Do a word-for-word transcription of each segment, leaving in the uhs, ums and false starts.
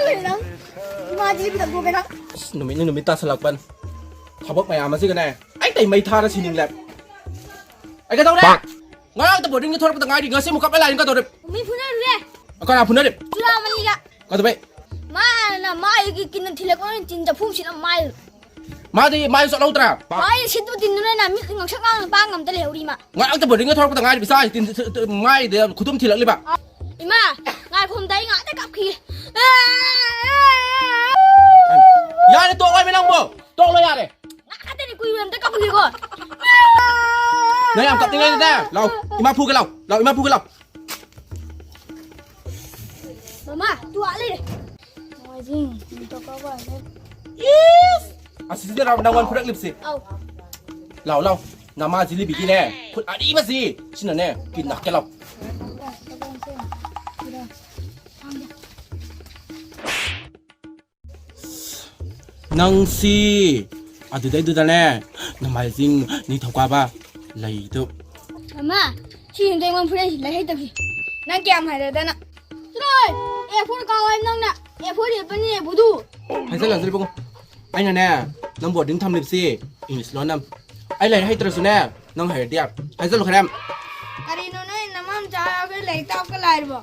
ꯂꯩꯔꯦ ꯅꯪ꯫ ꯏꯃꯥ ꯖꯤꯂꯤꯕꯤ ꯇꯧꯊꯣꯛꯀꯦ ꯅꯪ꯫ ꯑꯁ, ꯅꯨꯃꯤꯠꯅ ꯅꯨꯃꯤꯠ ꯇꯥꯁꯜꯂꯛꯄꯅꯤ꯫ ꯊꯕꯛ ꯃꯌꯥꯝ ꯑꯁꯤꯒꯅꯦ, ꯑꯩ ꯇꯩ ꯃꯩ ꯊꯥꯔ ꯁꯤꯅꯤꯡꯂꯦ꯫ ꯑꯩ ꯀꯩꯗꯧꯔꯦ? ꯄꯥꯛ! ꯉꯔꯥꯡꯇ ꯕꯣꯔꯗꯤꯡꯗ ꯊꯣꯔꯛꯄꯗ ꯉꯥꯏꯔꯤ, ꯉꯁꯤ ꯑꯃꯨꯛ ꯀꯞꯄ ꯂꯥꯛꯏꯅꯤ, ꯀꯩꯗꯧꯔꯦ? ꯃꯤ ꯐꯨꯅꯔꯨꯔꯦ꯫ ꯀꯅꯥ ꯐꯨꯅꯔꯤ? ꯆꯨꯔꯥꯃꯅꯤꯒ꯫ ꯀꯩꯗꯧꯕꯩ? ꯃꯥꯅ ꯃꯥꯒꯤ ꯀꯤꯟꯅ ꯊꯤꯜꯂꯛꯄ ꯇꯤꯟ ꯆꯐꯨ ꯁꯤꯜꯂ ꯃꯥꯏ꯫ ꯃꯥꯗꯤ ꯃꯥꯏ ꯆꯠꯍꯧꯗ꯭ꯔꯥ? ꯃꯥꯏ ꯁꯤꯠꯇꯨ ꯇꯤꯟꯗꯨꯅ ꯃꯤꯠ ꯉꯥꯡꯁꯛ ꯉꯥꯡꯅ ꯄꯥꯡ ꯉꯝꯗ ꯂꯩꯍꯧꯔꯤ ꯃꯥ꯫ ꯉꯔꯥꯡꯇ ꯕꯣꯔꯗꯤꯡꯗ ꯊꯣꯔꯛꯄꯗ ꯉꯥꯏꯔꯤ, ꯏꯆꯥ ꯇꯤꯟ ꯃꯥꯏꯗ ꯈꯨꯗꯨꯝ ꯊꯤꯜꯂꯛꯂꯤꯕ꯫ ꯏꯃꯥ, ꯉꯥꯏꯈꯣꯝꯗ ꯑꯩ ꯉꯥꯛꯇ ꯀꯞꯈꯤꯒꯦ꯫ ꯌꯥꯔꯦ, ꯇꯣꯛꯂꯣꯏꯃꯤ ꯅꯪꯕꯨ꯫ ꯇꯣꯛꯂꯣ ꯌꯥꯔꯦ꯫ ꯉꯥꯏꯍꯥꯛ ꯈꯛꯇꯅꯤ ꯀꯨꯏꯔꯣꯏ ꯑꯝꯇ ꯀꯞꯄꯒꯦꯀꯣ꯫ ꯅꯪ ꯌꯥꯝ ꯀꯞꯅꯤꯡꯉꯩꯗꯅꯦ, ꯂꯥꯎ, ꯏꯃꯥ ꯐꯨꯒꯦ ꯂꯥꯎ, ꯂꯥꯎ, ꯏꯃꯥ ꯐꯨꯒꯦ ꯂꯥꯎ꯫ ꯃꯃꯥ, ꯇꯨ ꯑꯥ ꯂꯩꯔꯦ꯫ ꯅꯣꯡꯃꯥꯏꯖꯤꯡ, ꯅꯤꯡꯊꯧꯀꯥꯕ ꯍꯥꯏꯔꯦ꯫ ꯏꯁ! ꯑꯁꯤꯁꯤꯗꯔꯕ ꯅꯪꯉꯣꯟ ꯐꯨꯔꯛꯂꯤꯕꯁꯤ? ꯑꯧ꯫ ꯂꯥꯎ, ꯂꯥꯎ, ꯅꯃꯥ ꯖꯤꯂꯤꯕꯤꯒꯤꯅꯦ, ꯈꯨꯠ ꯑꯔꯤꯕꯁꯤ, ꯁꯤꯅꯅꯦ, ꯀꯤꯟ ꯅꯛꯀꯦ ꯂꯥꯎ꯫ ꯅꯪꯁꯤ ꯑꯗꯨꯗꯩꯗꯨꯗꯅꯦ, ꯅꯣꯡꯃꯥꯏꯖꯤꯡ ꯅꯤꯡꯊꯧꯀꯥꯕ ꯂꯩꯗꯨ꯫ ꯃꯃꯥ, ꯁꯤ ꯌꯨꯝꯗ ꯑꯩꯉꯣꯟꯗ ꯐꯨꯔꯛꯏꯁꯤ ꯂꯩ ꯍꯩꯇꯕꯁꯤ꯫ ꯅꯪ ꯀꯌꯥꯝ ꯍꯩꯔꯗꯅ? ꯆꯠꯂꯣꯍꯦ! ꯑꯦ ꯐꯣꯔ ꯀꯥꯎ ꯍꯥꯏꯕ ꯅꯪꯅ꯫ ꯑꯦ ꯐꯣꯔ ꯌꯦꯛꯄꯅꯤ ꯌꯦꯛꯄꯨꯗꯨ꯫ ꯍꯥꯏꯖꯜꯂꯁꯤ ꯏꯕꯨꯡꯉꯣ꯫ ꯑꯩꯅꯅꯦ, ꯅꯪ ꯕꯣꯔꯗꯤꯡ ꯊꯝꯂꯤꯕꯁꯤ ꯏꯪꯂꯤꯁ ꯂꯣꯟ ꯑꯃ꯫ ꯑꯩ ꯂꯥꯏꯔꯤꯛ ꯍꯩꯇ꯭ꯔꯁꯨꯅꯦ, ꯅꯪ ꯍꯩꯔꯗꯤ ꯌꯥꯔꯦ꯫ ꯍꯥꯏꯖꯜꯂꯨ ꯈꯔ ꯌꯥꯝ꯫ ꯀꯔꯤꯅꯣ ꯅꯣꯏ ꯅꯃꯥ ꯃꯆꯥ ꯌꯥꯎꯈꯩ ꯂꯥꯏꯔꯤꯛ ꯇꯥꯛꯄ ꯂꯥꯛꯏꯕꯣ?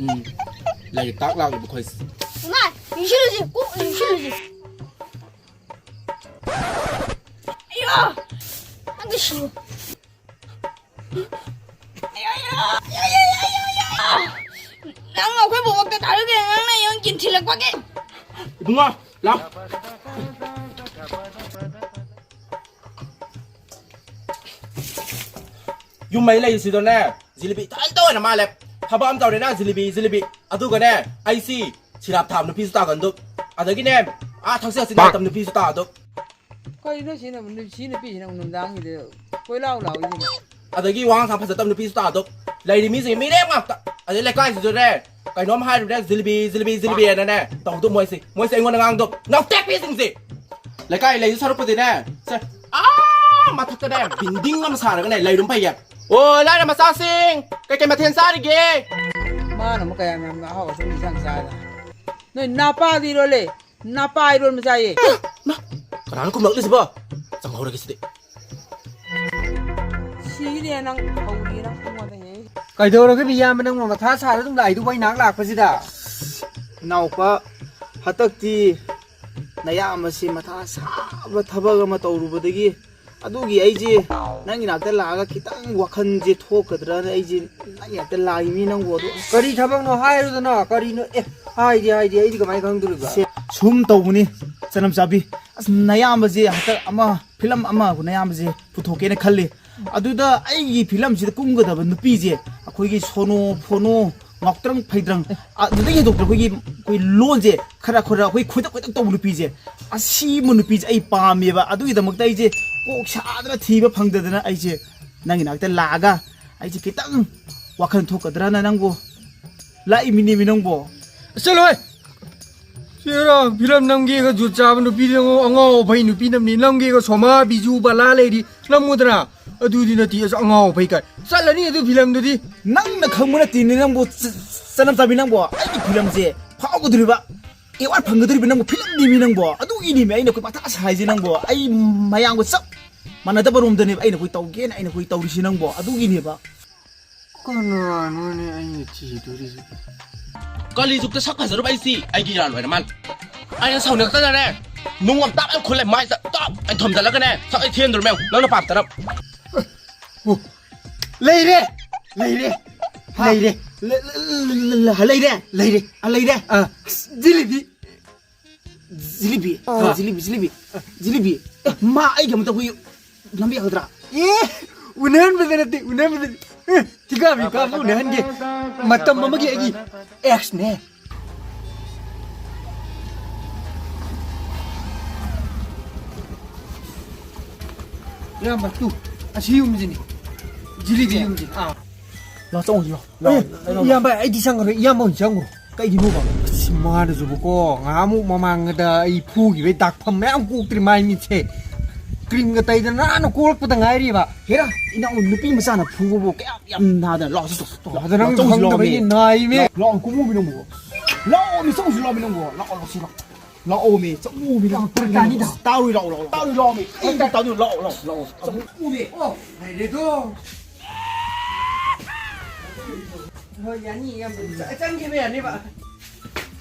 ꯎꯝ꯫ ꯂꯥꯏꯔꯤꯛ ꯇꯥꯛ ꯂꯥꯛꯂꯤꯕ ꯑꯩꯈꯣꯏꯁꯦ꯫ ꯏꯃꯥ, ꯌꯨꯡꯁꯤꯜꯂꯨꯁꯤ, ꯀꯣꯛ ꯌꯨꯡꯁꯤꯜꯂꯨꯁꯤ꯫ ꯑꯌꯥ! ꯑꯝꯇ ꯁꯤꯌꯨ꯫ ꯑꯌꯥ, ꯑꯌꯥ, ꯑꯌꯥ, ꯑꯌꯥ, ꯑꯌꯥ, ꯑꯌꯥ! ꯅꯪ ꯑꯩꯈꯣꯏ ꯕꯣꯕꯣꯛꯇ ꯊꯥꯖꯗꯦ, ꯅꯪꯅ ꯑꯩꯉꯣꯟꯗ ꯀꯤꯟ ꯊꯤꯜꯂꯛꯄꯒꯤ꯫ ꯏꯕꯨꯡꯉꯣ, ꯂꯥꯎ꯫ ꯌꯨꯝ ꯃꯩ ꯂꯩꯔꯤꯁꯤꯗꯅꯦ, ꯖꯤꯂꯤꯕꯤ ꯏꯊꯟꯇ ꯑꯣꯏꯅ ꯃꯥꯜꯂꯦ꯫ ꯊꯕꯛ ꯑꯃ ꯇꯧꯔꯦꯅ ꯖꯤꯂꯤꯕꯤ, ꯖꯤꯂꯤꯕꯤ꯫ ꯑꯗꯨꯒꯅꯦ, ꯑꯩꯁꯤ ꯁꯤꯔꯥꯞ ꯊꯥꯕ ꯅꯨꯄꯤꯁꯨ ꯇꯥꯒꯟꯗꯨ꯫ ꯑꯗꯒꯤꯅꯦ, ꯑꯥ ꯊꯛꯆ ꯆꯠꯁꯤꯟꯅ ꯃꯇꯝ ꯅꯨꯄꯤꯁꯨ ꯇꯥꯗꯨ꯫ ꯀꯩꯅꯣ ꯁꯤ ꯅꯨ-, ꯁꯤ ꯅꯨꯄꯤꯁꯤꯅ ꯅꯨꯡꯗꯥꯡꯁꯤꯗ ꯀꯣꯏꯂꯥꯎ ꯂꯥꯎꯔꯤꯁꯤꯅ? ꯑꯗꯒꯤ ꯋꯥꯉꯥꯡ ꯁꯉꯥꯡ ꯐꯖꯗꯕ ꯅꯨꯄꯤꯁꯨ ꯇꯥꯗꯨ꯫ ꯂꯩꯔꯤ ꯃꯤꯁꯤꯡ ꯃꯤꯔꯦꯝ ꯉꯥꯛꯇ꯫ ꯑꯗꯩ ꯂꯩꯀꯥꯏꯁꯤꯗꯨꯅꯦ, ꯀꯩꯅꯣꯝ ꯍꯥꯏꯔꯨꯔꯦ, ꯖꯤꯂꯤꯕꯤ, ꯖꯤꯂꯤꯕꯤ, ꯖꯤꯂꯤꯕꯤ ꯍꯥꯏꯅꯅꯦ ꯇꯧꯗꯨ ꯃꯣꯏꯁꯤ꯫ ꯃꯣꯏꯁꯤ ꯑꯩꯉꯣꯟꯗ ꯉꯥꯡꯗꯨ꯫ ꯉꯥꯎꯇꯦꯛꯄꯤꯁꯤꯡꯁꯤ꯫ ꯂꯩꯀꯥꯏ ꯂꯩꯁꯨ ꯁꯔꯨꯛꯄꯨꯗꯤꯅꯦ, ꯁꯦ, ꯑꯥ ꯃꯊꯛꯇꯅꯦ building ꯑꯃ ꯁꯥꯔꯒꯅꯦ ꯂꯩꯔꯨꯝ ꯐꯩꯌꯦ꯫ ꯑꯣ, ꯂꯥꯏꯔ ꯃꯆꯥꯁꯤꯡ, ꯀꯩꯀꯩ ꯃꯊꯦꯜ ꯆꯥꯔꯤꯒꯦ? ꯃꯥꯅ ꯑꯃꯨꯛ ꯀꯌꯥꯝ ꯌꯥꯝꯅ ꯑꯍꯥꯎ ꯑꯊꯨꯝ ꯏꯟꯁꯥꯡ ꯆꯥꯗꯅ꯫ ꯅꯣꯏ ꯅꯄꯥꯗꯤ ꯏꯔꯣꯜꯂꯦ, ꯅꯄꯥ ꯏꯔꯣꯟꯕ ꯆꯥꯏꯌꯦ꯫ ꯃꯥ, ꯀꯅꯥꯅꯣ ꯈꯨꯝꯂꯛꯂꯤꯁꯤꯕꯣ? ꯆꯪꯍꯧꯔꯒꯦ ꯁꯤꯗꯤ꯫ ꯁꯤꯅꯦ ꯅꯪ ꯍꯧꯔꯤ ꯅꯪ ꯑꯩꯉꯣꯟꯗ ꯍꯦꯛ꯫ ꯀꯩꯗꯧꯔꯒꯦ ꯏꯌꯥꯝꯕ, ꯅꯪꯕꯨ ꯃꯊꯥ ꯁꯥꯔ ꯑꯗꯨꯝ ꯂꯥꯛꯏꯗꯨꯕꯨ ꯑꯩ ꯅꯥꯛ ꯂꯥꯛꯄꯁꯤꯗ? ꯏꯅꯥꯎꯄꯥ, ꯍꯟꯗꯛꯇꯤ ꯅꯌꯥꯝꯕꯁꯤ ꯃꯊꯥ ꯁꯥꯕ ꯊꯕꯛ ꯑꯃ ꯇꯧꯔꯨꯕꯗꯒꯤ ꯑꯗꯨꯒꯤ ꯑꯩꯁꯦ ꯅꯪꯒꯤ ꯅꯥꯛꯇ ꯂꯥꯛꯑꯒ ꯈꯤꯇꯪ ꯋꯥꯈꯜꯁꯦ ꯊꯣꯛꯀꯗ꯭ꯔꯅ ꯑꯩꯁꯦ ꯅꯪꯒꯤ ꯅꯥꯛꯇ ꯂꯥꯛꯏꯃꯤ ꯅꯪꯕꯨ꯫ ꯑꯗꯨ ꯑꯁ, ꯀꯔꯤ ꯊꯕꯛꯅꯣ ꯍꯥꯏꯔꯨꯗꯅ? ꯀꯔꯤꯅꯣ? ꯑꯦ, ꯍꯥꯏꯗꯤ ꯍꯥꯏꯗꯤ ꯑꯩꯗꯤ ꯀꯃꯥꯏꯅ ꯈꯪꯗꯣꯔꯤꯕ? ꯁꯦ, ꯁꯨꯝ ꯇꯧꯕꯅꯤ, ꯆꯅꯝ ꯆꯥꯕꯤ꯫ ꯑꯁ, ꯅꯌꯥꯝꯕꯁꯦ ꯍꯟꯗꯛ ꯑꯃ ꯐꯤꯂꯝ ꯑꯃ ꯅꯌꯥꯝꯕꯁꯦ ꯄꯨꯊꯣꯛꯀꯦꯅ ꯈꯜꯂꯤ꯫ ꯑꯗꯨꯗ ꯑꯩꯒꯤ ꯐꯤꯂꯝꯁꯤꯗ ꯀꯨꯝꯒꯗꯕ ꯅꯨꯄꯤꯁꯦ ꯑꯩꯈꯣꯏꯒꯤ ꯁꯣꯅꯣ ꯐꯣꯅꯣ, ꯉꯥꯎꯇ꯭ꯔꯪ ꯐꯩꯗ꯭ꯔꯪ, ꯑꯗꯨꯗꯒꯤ ꯍꯦꯟꯗꯣꯛꯇꯅ ꯑꯩꯈꯣꯏꯒꯤ, ꯑꯩꯈꯣꯏ ꯂꯣꯟꯁꯦ ꯈꯔ ꯈꯔ ꯑꯩꯈꯣꯏ ꯈꯣꯏꯗꯛ ꯈꯣꯏꯗꯛ ꯇꯧꯕ ꯅꯨꯄꯤꯁꯦ, ꯑꯁꯤꯕ ꯅꯨꯄꯤꯁꯦ ꯑꯩ ꯄꯥꯝꯃꯦꯕ꯫ ꯑꯗꯨꯒꯤꯗꯃꯛꯇ ꯑꯩꯁꯦ ꯀꯣꯛ ꯁꯥꯗꯅ ꯊꯤꯕ ꯐꯪꯗꯗꯅ ꯑꯩꯁꯦ ꯅꯪꯒꯤ ꯅꯥꯛꯇ ꯂꯥꯛꯑꯒ ꯑꯩꯁꯦ ꯈꯤꯇꯪ ꯋꯥꯈꯜ ꯊꯣꯛꯀꯗ꯭ꯔꯅ ꯅꯪꯕꯨ ꯂꯥꯛꯏꯃꯤꯅꯦꯃꯤ ꯅꯪꯕꯨ꯫ ꯆꯠꯂꯣꯍꯦ! ꯁꯤꯔꯣ, ꯐꯤꯂꯝ ꯅꯝꯒꯦꯒ ꯖꯨꯠ ꯆꯥꯕ ꯅꯨꯄꯤꯗꯤ ꯑꯉꯥꯎ, ꯑꯉꯥꯎ ꯑꯐꯩ ꯅꯨꯄꯤ ꯅꯝꯅꯤ꯫ ꯅꯝꯒꯦꯒ ꯁꯣꯃꯥ, ꯕꯤꯖꯨ, ꯕꯂꯥ ꯂꯩꯔꯤ, ꯅꯝꯃꯨꯗꯅ꯫ ꯑꯗꯨꯗꯤ ꯅꯠꯇꯦ, ꯑꯁ, ꯑꯉꯥꯎ ꯑꯐꯩ ꯀꯥꯏ꯫ ꯆꯠꯂꯅꯤ ꯑꯗꯨ ꯐꯤꯂꯝꯗꯨꯗꯤ꯫ ꯅꯪꯅ ꯈꯪꯕ ꯅꯠꯇꯦꯅꯦ ꯅꯪꯕꯨ, ꯆ-, ꯆꯅꯝ ꯆꯥꯕꯤ ꯅꯪꯕꯨ꯫ ꯑꯩꯒꯤ ꯐꯤꯂꯝꯁꯦ ꯐꯥꯎꯒꯗꯣꯔꯤꯕ, ꯑꯦꯋꯥꯔꯗ ꯐꯪꯒꯗꯣꯔꯤꯕ ꯅꯪꯕꯨ ꯐꯤꯂꯝꯅꯦꯃꯤ ꯅꯪꯕꯨ꯫ ꯑꯗꯨꯒꯤꯅꯦꯃꯤ ꯑꯩꯅ ꯑꯩꯈꯣꯏ ꯃꯊꯥ ꯁꯥꯏꯁꯦ ꯅꯪꯕꯨ꯫ ꯑꯩ ꯃꯌꯥꯝꯒ ꯆꯞ ꯃꯥꯟꯅꯗꯕ ꯔꯣꯝꯗꯅꯦꯕ ꯑꯩꯅ ꯑꯩꯈꯣꯏ ꯇꯧꯒꯦꯅ ꯑꯩꯅ ꯑꯩꯈꯣꯏ ꯇꯧꯔꯤꯁꯤ ꯅꯪꯕꯨ꯫ ꯑꯗꯨꯒꯤꯅꯦꯕ꯫ ꯀꯅꯥꯅꯣꯅꯦ ꯑꯩꯅ ꯊꯤꯗꯣꯔꯤꯁꯦ? ꯀꯂꯤꯖꯨꯛꯇ ꯁꯛ ꯐꯖꯔꯨꯕ ꯑꯩꯁꯤ ꯑꯩꯒꯤ ꯏꯔꯥꯟ ꯑꯣꯏꯔ ꯃꯥꯜꯂꯦ꯫ ꯑꯩꯅ ꯁꯥꯎꯅꯤꯡꯉꯛꯇꯅꯅꯦ, ꯅꯨꯡ ꯑꯃ ꯇꯥꯞ ꯍꯦꯛ ꯈꯨꯜꯂꯦ, ꯃꯥꯏꯁꯤꯗ ꯇꯥꯞ ꯍꯦꯛ ꯊꯣꯝꯖꯤꯜꯂꯒꯅꯦ, ꯁꯛ ꯍꯦꯛ ꯊꯤꯍꯟꯗꯣꯔꯤꯃꯦ ꯌꯦꯡꯉꯨ, ꯅꯪꯅ ꯄꯥꯝꯇꯅꯕ꯫ ꯑꯣ, ꯂꯩꯔꯦ! ꯂꯩꯔꯦ! ꯍꯥ? ꯂꯩꯔꯦ! ꯂ-, ꯂ-, ꯂ-, ꯂ-, ꯂ-, ꯂꯩꯔꯦ! ꯂꯩꯔꯦ! ꯑ, ꯂꯩꯔꯦ! ꯑ꯫ ꯑꯁ, ꯖꯤꯂꯤꯕꯤ! ꯖꯤꯂꯤꯕꯤ! ꯑ꯫ ꯖꯤꯂꯤꯕꯤ, ꯖꯤꯂꯤꯕꯤ! ꯖꯤꯂꯤꯕꯤ! ꯑꯦ, ꯃꯥ ꯑꯩꯒ ꯑꯃꯇ ꯑꯩꯈꯣꯏ ꯅꯝꯕ ꯌꯥꯒꯗ꯭ꯔꯥ? ꯑꯦ, ꯎꯅꯍꯟꯕꯗ ꯅꯠꯇꯦ, ꯎꯅꯍꯟꯕꯗ꯫ ꯑꯦ, ꯊꯤꯀꯥꯕꯤ ꯀꯥꯞꯄ ꯎꯅꯍꯟꯒꯦ꯫ ꯃꯇꯝ ꯑꯃꯒꯤ ꯑꯩꯒꯤ ꯑꯦꯛꯁꯅꯦ꯫ ꯏꯌꯥꯝꯕ, ꯇꯨ, ꯑꯁꯤ ꯌꯨꯝꯁꯤꯅꯤ꯫ ꯖꯤꯂꯤꯕꯤ ꯌꯨꯝꯁꯤ꯫ ꯑꯥ꯫ ꯂꯥꯎ, ꯆꯪꯉꯨꯁꯤ, ꯂꯥꯎ꯫ ꯑꯦ, ꯂꯥꯎ, ꯂꯥꯎ, ꯂꯥꯎ꯫ ꯏꯌꯥꯝꯕ, ꯑꯩꯗꯤ ꯆꯪꯉꯔꯣꯏ꯫ ꯏꯌꯥꯝꯕ ꯑꯣꯏꯅ ꯆꯪꯉꯨꯔꯣ꯫ ꯀꯩꯒꯤꯅꯣꯕ? ꯑꯁ, ꯃꯥꯅꯁꯨꯕꯀꯣ, ꯉꯍꯥꯟꯃꯨꯛ ꯃꯃꯥꯡꯗ ꯑꯩ ꯐꯨꯈꯤꯕꯩ ꯗꯥꯛꯐꯝ ꯃꯌꯥꯝ ꯀꯣꯛꯇ꯭ꯔꯤ ꯃꯥꯏ ꯃꯤꯠꯁꯦ꯫ ꯀ꯭ꯔꯤꯝꯒ ꯇꯩꯗꯅ ꯅꯥꯟꯅ ꯀꯣꯛꯂꯛꯄꯗ ꯉꯥꯏꯔꯤꯕ꯫ ꯍꯦꯔꯥ, ꯏꯅꯥꯎ ꯅꯨꯄꯤ ꯃꯆꯥꯅ ꯐꯨꯕꯕꯨ ꯀꯌꯥꯝ ꯌꯥꯝ ꯅꯥꯗꯅ꯫ ꯂꯥꯛꯑꯣ, ꯆꯠꯂꯣ, ꯆꯠꯂꯣ꯫ ꯑꯗ ꯅꯪ ꯂꯥꯛꯑꯣ, ꯆꯠꯂꯨꯁꯤ ꯂꯥꯛꯑꯣ, ꯈꯪꯗꯕꯒꯤ ꯃꯤ꯫ ꯅꯥꯏꯃꯦ꯫ ꯂꯥꯛꯑꯣ, ꯂꯥꯛꯑꯣ, ꯀꯨꯝꯃꯨꯃꯤ ꯅꯪꯕꯨ꯫ ꯂꯥꯛꯑꯣ, ꯃꯤ ꯆꯠꯂꯨꯁꯤ ꯂꯥꯛꯑꯣ, ꯃꯤ ꯅꯪꯕꯨ꯫ ꯂꯥꯛꯑꯣ, ꯂꯥꯛꯑꯣ, ꯁꯤ ꯂꯥꯛꯑꯣ꯫ ꯂꯥꯛꯑꯣ, ꯃꯤ꯫ ꯆꯠꯂꯨ, ꯃꯤ꯫ ꯂꯥꯛꯑꯣ, ꯐꯔꯛ ꯇꯥꯅꯤꯗ꯫ ꯇꯥꯔꯨꯏ, ꯂꯥꯛꯑꯣ, ꯂꯥꯛꯑꯣ꯫ ꯇꯥꯔꯨꯏ, ꯂꯥꯛꯑꯣ, ꯃꯤ꯫ ꯑꯩ ꯇꯥꯔꯨꯏ, ꯂꯥꯛꯑꯣ, ꯂꯥꯛꯑꯣ, ꯂꯥꯛꯑꯣ꯫ ꯆꯠꯂꯨ, ꯃꯤ꯫ ꯑꯣ, ꯂꯩꯔꯦꯗꯣ꯫ ꯍꯣꯏ, ꯌꯥꯅꯤ, ꯏꯌꯥꯝꯕ꯫ ꯆ-, ꯆꯪꯈꯤꯕ ꯌꯥꯅꯤꯕ꯫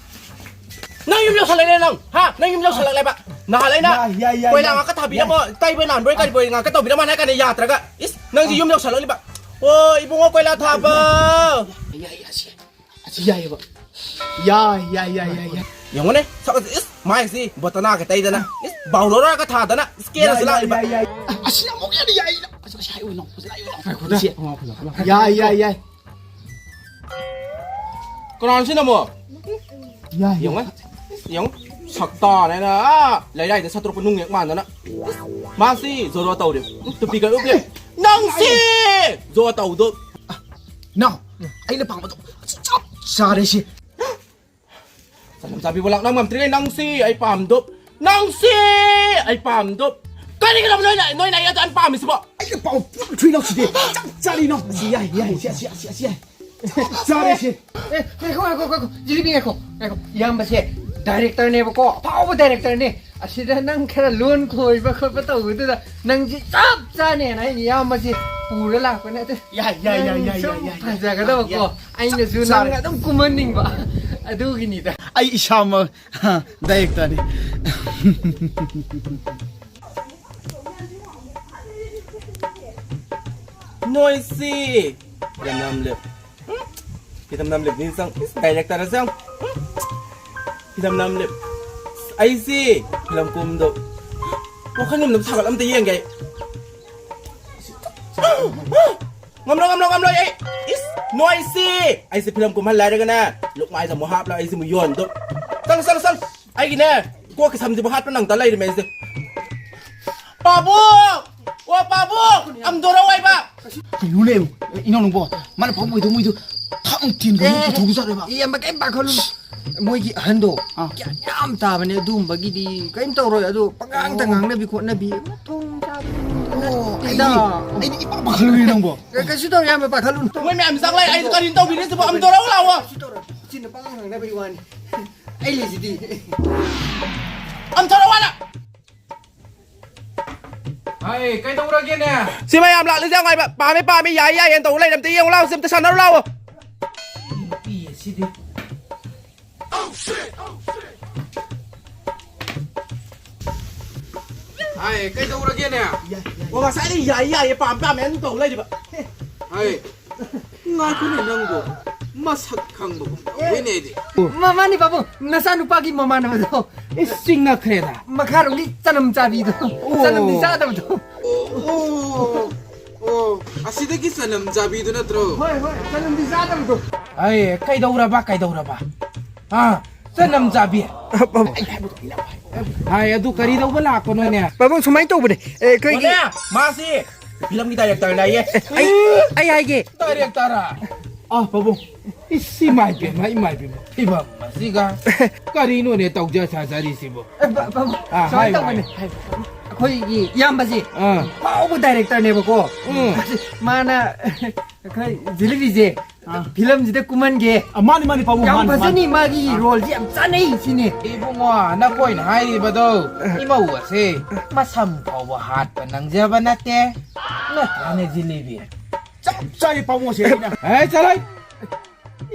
ꯅꯪ ꯌꯨꯝ ꯌꯧꯁꯜꯂꯛꯂꯦ ꯅꯪ, ꯍꯥ? ꯅꯪ ꯌꯨꯝ ꯌꯧꯁꯜꯂꯛꯂꯦꯕ꯫ ꯅꯍꯥꯟ ꯑꯩꯅ ꯌꯥꯏ, ꯌꯥꯏ, ꯌꯥꯏ, ꯀꯣꯏꯂꯥ ꯌꯥꯏ, ꯉꯥꯛꯇ ꯊꯥꯕꯤꯔꯝꯃꯣ, ꯌꯥꯏ꯫ ꯇꯩꯕ ꯅꯥꯟꯕꯣꯏ ꯀꯔꯤꯕꯣꯏ ꯉꯥꯛꯇ ꯇꯧꯕꯤꯔꯝꯃꯣ ꯍꯥꯏ ꯀꯥꯟꯗ ꯌꯥꯗ꯭ꯔꯒ, ꯏꯁ, ꯅꯪꯁꯦ ꯌꯨꯝ ꯌꯧꯁꯜꯂꯛꯂꯤꯕ꯫ ꯑꯣ, ꯏꯕꯨꯡꯉꯣ, ꯀꯣꯏꯂꯥ ꯊꯥꯕ꯫ ꯌꯥꯏ, ꯌꯥꯏ, ꯑꯁꯤ, ꯑꯁꯤ ꯌꯥꯏꯌꯦꯕ꯫ ꯌꯥꯏ, ꯌꯥꯏ, ꯌꯥꯏ, ꯌꯥꯏ, ꯌꯥꯏ꯫ ꯌꯦꯡꯉꯨꯅꯦ, ꯁꯛ ꯑꯁꯤ, ꯏꯁ, ꯃꯥꯏꯁꯤ ꯕꯣꯇꯅꯥꯒ ꯇꯩꯗꯅ, ꯏꯁ, ꯕꯥꯎꯂꯣꯔꯥꯒ ꯊꯥꯗꯅ, ꯏꯁ, ꯀꯦꯔꯁꯨ ꯌꯥꯏ, ꯌꯥꯏ, ꯂꯥꯛꯂꯤꯕ꯫ ꯌꯥꯏ, ꯌꯥꯏ꯫ ꯑꯁꯤ ꯑꯃꯨꯛ ꯌꯥꯏ, ꯌꯥꯏ꯫ ꯑꯁ, ꯑꯁꯤ ꯍꯥꯏꯌꯨ, ꯅꯪ ꯐꯖꯅ ꯍꯥꯏꯌꯨ, ꯅꯪ꯫ ꯉꯥꯏꯈꯣꯗ, ꯁꯤ꯫ ꯉꯥꯏꯈꯣꯗ, ꯉꯥꯏꯈꯣꯗ꯫ ꯌꯥꯏ, ꯌꯥꯏ, ꯌꯥꯏ꯫ ꯀꯅꯥꯅꯣ ꯁꯤꯅ ꯑꯃꯨꯛ? ꯌꯥꯏ, ꯌꯥꯏ꯫ ꯌꯦꯡꯉꯣ, ꯌꯦꯡꯉꯣ꯫ ꯁꯛꯇꯥꯅꯦꯅ, ꯑꯥ, ꯂꯩꯔꯥꯏꯗ ꯁꯠꯇꯣꯔꯛꯄ ꯅꯨꯡ ꯍꯦꯛ ꯃꯥꯟꯗꯅ꯫ ꯃꯥꯁꯤ ꯖꯣꯔꯣ ꯇꯧꯔꯦ꯫ ꯇꯨꯄꯤꯒ ꯎꯞꯄꯦ꯫ ꯅꯪꯁꯤ ꯖꯣꯔꯣ ꯇꯧꯗꯣ꯫ ꯅꯥꯎ, ꯑꯩꯅ ꯄꯥꯝꯕꯗꯣ ꯆꯞ ꯆꯥꯔꯦ ꯁꯤ꯫ ꯆꯅꯝ ꯆꯥꯕꯤꯕ ꯂꯥꯛꯅ ꯉꯝꯗ꯭ꯔꯤꯉꯩ ꯅꯪꯁꯤ ꯑꯩ ꯄꯥꯝꯗꯣ꯫ ꯅꯪꯁꯤ ꯑꯩ ꯄꯥꯝꯗꯣ꯫ ꯀꯔꯤꯒꯤꯅꯣ ꯅꯣꯏꯅ, ꯅꯣꯏꯅ ꯑꯩ ꯑꯗꯨ ꯄꯥꯝꯃꯤꯁꯤꯕꯣ? ꯑꯩꯅ ꯄꯥꯝꯕ ꯄꯨꯔꯥ ꯊ꯭ꯔꯤ ꯅꯥꯎꯁꯤꯗꯤ ꯆꯞ ꯆꯥꯔꯤ ꯅꯥꯎ꯫ ꯑꯁꯤ ꯌꯥꯏ, ꯌꯥꯏ, ꯑꯁꯤ, ꯑꯁꯤ, ꯑꯁꯤ, ꯑꯁꯤ ꯌꯥꯏ꯫ ꯆꯞ ꯆꯥꯔꯦ ꯁꯤ꯫ ꯑꯦ, ꯉꯥꯏꯈꯣ, ꯉꯥꯏꯈꯣ, ꯉꯥꯏꯈꯣ, ꯖꯤꯂꯤꯕꯤ ꯉꯥꯏꯈꯣ, ꯉꯥꯏꯈꯣ꯫ ꯏꯌꯥꯝꯕꯁꯦ ꯗꯥꯏꯔꯦꯛꯇꯔꯅꯦꯕꯀꯣ, ꯑꯐꯥꯎꯕ ꯗꯥꯏꯔꯦꯛꯇꯔꯅꯦ꯫ ꯑꯁꯤꯗ ꯅꯪ ꯈꯔ ꯂꯣꯟ ꯈꯣꯏꯕ ꯈꯣꯠꯄ ꯇꯧꯕꯗꯨꯗ ꯅꯪꯁꯤ ꯆꯞ ꯆꯥꯅꯦꯅ ꯑꯩꯅ ꯏꯌꯥꯝꯕꯁꯦ ꯄꯨꯔ ꯂꯥꯛꯄꯅꯦ꯫ ꯑꯗꯨ ꯌꯥꯏ, ꯌꯥꯏ, ꯌꯥꯏ, ꯌꯥꯏ, ꯅꯪ ꯌꯥꯏ, ꯁꯨꯝ ꯌꯥꯏ, ꯌꯥꯏ꯫ ꯐꯖꯒꯗꯕꯀꯣ꯫ ꯌꯥꯏ꯫ ꯑꯩꯅꯁꯨ ꯆꯞ ꯅꯪ ꯆꯥꯔꯦ꯫ ꯑꯗꯨꯝ ꯀꯨꯝꯍꯟꯅꯤꯡꯕ꯫ ꯑꯗꯨꯒꯤꯅꯤꯗ꯫ ꯑꯩ ꯏꯁꯥꯃꯛ ꯗꯥꯏꯔꯦꯛꯇꯔꯅꯤ꯫ ꯅꯣꯏꯁꯤ ꯌꯥꯝ ꯌꯥꯝꯂꯦ꯫ ꯐꯤꯂꯝ ꯅꯝꯂꯤꯕꯅꯤ ꯆꯪ꯫ ꯏꯁ, ꯗꯥꯏꯔꯦꯛꯇꯔ ꯆꯪ꯫ ꯐꯤꯂꯝ ꯅꯝꯂꯤꯕ꯫ ꯑꯩꯁꯤ ꯐꯤꯂꯝ ꯀꯨꯝꯗꯣ ꯋꯥꯈꯜ ꯉꯝꯗꯕ ꯁꯥꯒꯠ ꯑꯝꯇ ꯌꯦꯡꯒꯦ ꯑꯩ꯫ ꯉꯝꯂꯣꯏ, ꯉꯝꯂꯣꯏ, ꯉꯝꯂꯣꯏ ꯑꯩ꯫ ꯏꯁ, ꯅꯣꯏꯁꯤ꯫ ꯑꯩꯁꯤ ꯐꯤꯂꯝ ꯀꯨꯝꯍꯜꯂꯦ ꯍꯥꯏꯔꯒꯅꯦ, ꯂꯨꯛꯃꯥꯏꯗ ꯑꯃꯨꯛ ꯍꯥꯞꯂꯒ ꯑꯩꯁꯤ ꯑꯃꯨꯛ ꯌꯣꯟꯗꯣ꯫ ꯆꯠꯂꯣ, ꯆꯠꯂꯣ, ꯆꯠꯂꯣ꯫ ꯑꯩꯒꯤꯅꯦ, ꯀꯣꯛꯀꯤ ꯁꯝꯁꯤꯕꯨ ꯍꯥꯠꯄ ꯅꯪꯗ ꯂꯩꯔꯤꯃꯦ ꯑꯩꯁꯦ꯫ ꯄꯥꯕꯨꯡ! ꯑꯣ, ꯄꯥꯕꯨꯡ! ꯑꯝꯗꯣꯔ ꯑꯣꯏꯕ! ꯀꯩꯅꯣꯅꯦ, ꯏꯅꯥꯎ ꯅꯪꯕꯣ? ꯃꯥꯅ ꯄꯥꯕꯨꯡ ꯀꯧꯏꯗꯣ ꯃꯣꯏꯗꯣ ꯊꯛ ꯅꯪ ꯇꯤꯟꯒꯨꯝꯕ ꯄꯨꯊꯣꯛꯆꯔꯦꯕ꯫ ꯏꯌꯥꯝꯕ, ꯀꯩꯝ ꯄꯥꯈꯠꯂꯨꯅꯨ꯫ ꯃꯣꯏꯒꯤ ꯑꯍꯟꯗꯣ ꯑꯥ꯫ ꯒ꯭ꯌꯥꯟ ꯌꯥꯝ ꯇꯥꯕꯅꯦ, ꯑꯗꯨꯒꯨꯝꯕꯒꯤꯗꯤ ꯀꯩꯝ ꯇꯧꯔꯣꯏ꯫ ꯑꯗꯣ ꯄꯉꯥꯡꯗ ꯑꯣ꯫ ꯉꯥꯡꯅꯕꯤ ꯈꯣꯠꯅꯕꯤ, ꯃꯊꯣꯡ ꯆꯥꯕ ꯑꯣ, ꯅꯠꯇꯦꯗ꯫ ꯑꯩꯗꯤ, ꯑꯩꯗꯤ ꯏꯄꯥ ꯄꯥꯈꯠꯂꯨꯔꯦ ꯅꯪꯕꯣ꯫ ꯀ-, ꯀꯩꯁꯨ ꯇꯧꯔꯣꯏ, ꯏꯌꯥꯝꯕ, ꯄꯥꯈꯠꯂꯨꯅꯨ꯫ ꯃꯣꯏ ꯃꯌꯥꯝ ꯆꯥꯛ ꯂꯥꯏ, ꯑꯩ ꯀꯔꯤꯅꯣ ꯇꯧꯕꯤꯔꯤꯁꯤꯕꯣ? ꯑꯝ ꯇꯧꯔꯛꯎ ꯂꯥꯛꯑꯣ꯫ ꯀꯩꯁꯨ ꯇꯧꯔꯣꯏ꯫ ꯆꯤꯟꯅ ꯄꯉꯥꯡ ꯉꯥꯡꯅꯕꯒꯤ ꯋꯥꯅꯤ꯫ ꯑꯩ ꯂꯩꯁꯤꯗꯤ꯫ ꯑꯝ ꯇꯧꯔꯛꯑꯣ ꯍꯥꯏꯅ꯫ ꯍꯥꯏ, ꯀꯩꯗꯧꯔꯒꯦꯅꯦ? ꯁꯤ ꯃꯌꯥꯝ ꯂꯥꯛꯂꯤꯁꯦ ꯌꯥꯝ ꯉꯥꯏꯕ꯫ ꯄꯥꯝꯃꯦ, ꯄꯥꯝꯃꯦ, ꯌꯥꯏ, ꯌꯥꯏ, ꯍꯥꯏꯅ ꯇꯧ ꯂꯩꯔꯦ꯫ ꯑꯝꯇ ꯌꯦꯡꯉꯨ ꯂꯥꯛꯑꯣ, ꯁꯤ ꯑꯝꯇ ꯁꯥꯟꯅꯔꯨ ꯂꯥꯛꯑꯣ꯫ ꯅꯨꯄꯤ ꯑꯁꯤꯗꯤ꯫ ꯍꯥꯏ, ꯀꯩꯗꯧꯔꯒꯦꯅꯦ? ꯑꯣ, ꯉꯁꯥꯏꯗꯤ ꯌꯥꯏ, ꯌꯥꯏꯌꯦ, ꯄꯥꯝ, ꯄꯥꯝꯃꯦ ꯑꯗꯨꯝ ꯇꯧ ꯂꯩꯔꯤꯕ꯫ ꯍꯥꯏ, ꯉꯥꯏꯈꯣꯅꯦ ꯅꯪꯕꯨ꯫ ꯃꯁꯛ ꯈꯪꯕꯒꯨꯝ ꯇꯧꯋꯤꯅꯦ ꯑꯩꯗꯤ꯫ ꯃ-, ꯃꯥꯅꯤ ꯄꯥꯕꯨꯡ, ꯅꯆꯥꯅꯨꯄꯥꯒꯤ ꯃꯃꯥꯟꯅꯕꯗꯣ꯫ ꯏꯁ, ꯆꯤꯡꯅꯈ꯭ꯔꯦꯗ꯫ ꯃꯈꯥꯔꯣꯝꯒꯤ ꯆꯅꯝ ꯆꯥꯕꯤꯗꯣ꯫ ꯑꯣ꯫ ꯆꯅꯝꯗꯤ ꯆꯥꯗꯕꯗꯣ꯫ ꯑꯣ, ꯑꯣ, ꯑꯣ, ꯑꯁꯤꯗꯒꯤ ꯆꯅꯝ ꯆꯥꯕꯤꯗꯨ ꯅꯠꯇ꯭ꯔꯣ? ꯍꯣꯏ, ꯍꯣꯏ, ꯆꯅꯝꯗꯤ ꯆꯥꯗꯕꯗꯣ꯫ ꯑꯩ, ꯀꯩꯗꯧꯔꯕ, ꯀꯩꯗꯧꯔꯕ? ꯑꯥ, ꯆꯅꯝ ꯆꯥꯕꯤ꯫ ꯄꯥꯕꯨꯡ꯫ ꯑꯩ ꯍꯥꯏꯕꯗꯣ, ꯑꯩ ꯍꯥꯏꯕꯗꯣ꯫ ꯍꯥꯏ, ꯑꯗꯨ ꯀꯔꯤ ꯇꯧꯕ ꯂꯥꯛꯄꯅꯣꯅꯦ? ꯄꯥꯕꯨꯡ, ꯁꯨꯃꯥꯏꯅ ꯇꯧꯕꯅꯦ꯫ ꯑꯦ, ꯑꯩꯈꯣꯏꯒꯤ ꯑꯣꯅꯦ, ꯃꯥꯁꯤ ꯐꯤꯂꯝꯒꯤ ꯗꯥꯏꯔꯦꯛꯇꯔ ꯂꯩꯌꯦ꯫ ꯑꯩ, ꯑꯩ ꯍꯥꯏꯒꯦ꯫ ꯗꯥꯏꯔꯦꯛꯇꯔ? ꯑꯥ, ꯄꯥꯕꯨꯡ꯫ ꯏꯁ, ꯏꯃꯥꯏ ꯄꯦꯝꯃ, ꯏꯃꯥꯏ ꯄꯦꯝꯃ, ꯐꯤꯕꯝ ꯑꯁꯤꯒ꯫ ꯀꯔꯤꯅꯣꯅꯦ ꯇꯧꯖ ꯁꯥꯖꯔꯤꯁꯤꯕꯣ? ꯑꯦ, ꯄꯥ-, ꯄꯥꯕꯨꯡ, ꯑꯥ, ꯁꯨꯃꯥꯏꯅ ꯍꯥꯏꯌꯨ, ꯇꯧꯕꯅꯦ꯫ ꯍꯥꯏꯌꯨ꯫ ꯑꯩꯈꯣꯏꯒꯤ ꯏꯌꯥꯝꯕꯁꯦ ꯑꯥ꯫ ꯑꯐꯥꯎꯕ ꯗꯥꯏꯔꯦꯛꯇꯔꯅꯦꯕꯀꯣ꯫ ꯎꯝ꯫ ꯃꯥꯅ ꯑꯩꯈꯣꯏ ꯖꯤꯂꯤꯕꯤꯁꯦ ꯑꯥ꯫ ꯐꯤꯂꯝꯁꯤꯗ ꯀꯨꯝꯍꯟꯒꯦ꯫ ꯑ, ꯃꯥꯅꯤ, ꯃꯥꯅꯤ, ꯄꯥꯕꯨꯡ, ꯌꯥꯝ ꯃꯥꯅꯤ, ꯐꯖꯅꯤ, ꯃꯥꯅꯤ꯫ ꯃꯥꯒꯤ ꯑꯥ꯫ ꯔꯣꯜꯁꯤ ꯌꯥꯝ ꯆꯥꯅꯩ ꯁꯤꯅꯤ꯫ ꯏꯕꯨꯡꯉꯣ, ꯅꯈꯣꯏꯅ ꯍꯥꯏꯔꯤꯕꯗꯣ, ꯏꯃꯧ ꯑꯁꯦ ꯃꯁꯝ ꯐꯥꯎꯕ ꯍꯥꯠꯄ ꯅꯪꯖꯕ ꯅꯠꯇꯦ꯫ ꯅꯠꯇ꯭ꯔꯅꯦ, ꯖꯤꯂꯤꯕꯤ? ꯆꯞ ꯆꯥꯔꯦ, ꯄꯥꯕꯨꯡ, ꯑꯁꯦ ꯑꯩꯅ꯫ ꯑꯦ, ꯆꯠꯂꯣ꯫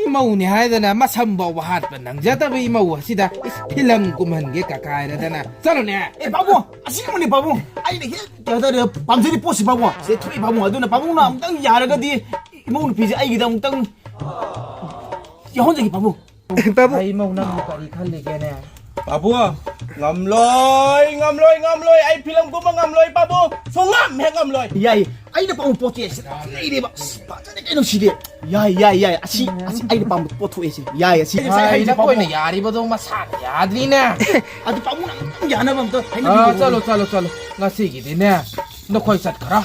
ꯏꯃꯧꯅꯦ ꯍꯥꯏꯗꯅ ꯃꯁꯝ ꯐꯥꯎꯕ ꯍꯥꯠꯄ ꯅꯪꯖꯗꯕ ꯏꯃꯧ ꯑꯁꯤꯗ ꯏꯁ ꯐꯤꯂꯝ ꯀꯨꯝꯍꯟꯒꯦ ꯀꯀꯥꯏꯔꯗꯅ꯫ ꯆꯠꯂꯣꯅꯦ꯫ ꯑꯦ, ꯄꯥꯕꯨꯡ, ꯑꯁꯦꯡꯕꯅꯤ, ꯄꯥꯕꯨꯡ꯫ ꯑꯩꯅ ꯍꯦꯛ ꯀꯩꯅꯣ ꯇꯧꯔꯦ, ꯄꯥꯝꯖꯔꯤ ꯄꯣꯠꯁꯤ, ꯄꯥꯕꯨꯡ꯫ ꯁꯦ ꯊꯣꯛꯏ, ꯄꯥꯕꯨꯡ꯫ ꯑꯗꯨꯅ ꯄꯥꯕꯨꯡꯅ ꯑꯃꯨꯛꯇꯪ ꯌꯥꯔꯒꯗꯤ ꯏꯃꯧ ꯅꯨꯄꯤꯁꯦ ꯑꯩꯒꯤꯗ ꯑꯃꯨꯛꯇꯪ ꯌꯥꯎꯍꯟꯖꯒꯦ, ꯄꯥꯕꯨꯡ꯫ ꯄꯥꯕꯨꯡ꯫ ꯑꯩ ꯏꯃꯧ ꯅꯪꯕꯨ ꯀꯔꯤ ꯈꯜꯂꯤꯒꯦꯅꯦ? ꯄꯥꯕꯨꯡ, ꯉꯝꯂꯣꯏ, ꯉꯝꯂꯣꯏ, ꯉꯝꯂꯣꯏ꯫ ꯑꯩ ꯐꯤꯂꯝ ꯀꯨꯝꯕ ꯉꯝꯂꯣꯏ, ꯄꯥꯕꯨꯡ꯫ ꯁꯨꯡꯉꯝ ꯍꯦꯛ ꯉꯝꯂꯣꯏ꯫ ꯌꯥꯏ, ꯑꯩꯅ ꯄꯥꯝꯕ ꯄꯣꯠꯁꯦ ꯁꯤꯗ ꯂꯩꯔꯦꯕ꯫ ꯑꯁ, ꯐꯖꯅ ꯀꯩꯅꯣ ꯁꯤꯗꯤ꯫ ꯌꯥꯏ, ꯌꯥꯏ, ꯌꯥꯏ꯫ ꯑꯁꯤ, ꯑꯁꯤ ꯑꯩꯅ ꯄꯥꯝꯕ ꯄꯣꯠ ꯊꯣꯛꯑꯦ ꯁꯤ꯫ ꯌꯥꯏ, ꯑꯁꯤ꯫ ꯉꯁꯥꯏ ꯍꯥꯏ, ꯍꯥꯏꯔꯤꯁꯦ ꯅꯈꯣꯏꯅ ꯄꯥꯕꯨꯡ꯫ ꯌꯥꯔꯤꯕꯗꯣ ꯃꯁꯥꯅ ꯌꯥꯗ꯭ꯔꯤꯅꯦ꯫ ꯑꯗꯨ ꯄꯥꯕꯨꯡꯅ ꯑꯃꯨꯛꯇꯪ ꯌꯥꯅꯕ ꯑꯝꯇ ꯍꯥꯏꯅꯕꯤꯌꯨ꯫ ꯑꯥ, ꯆꯠꯂꯣ, ꯆꯠꯂꯣ, ꯆꯠꯂꯣ꯫ ꯉꯁꯤꯒꯤꯗꯤꯅꯦ, ꯅꯈꯣꯏ ꯆꯠꯈ꯭ꯔꯣ꯫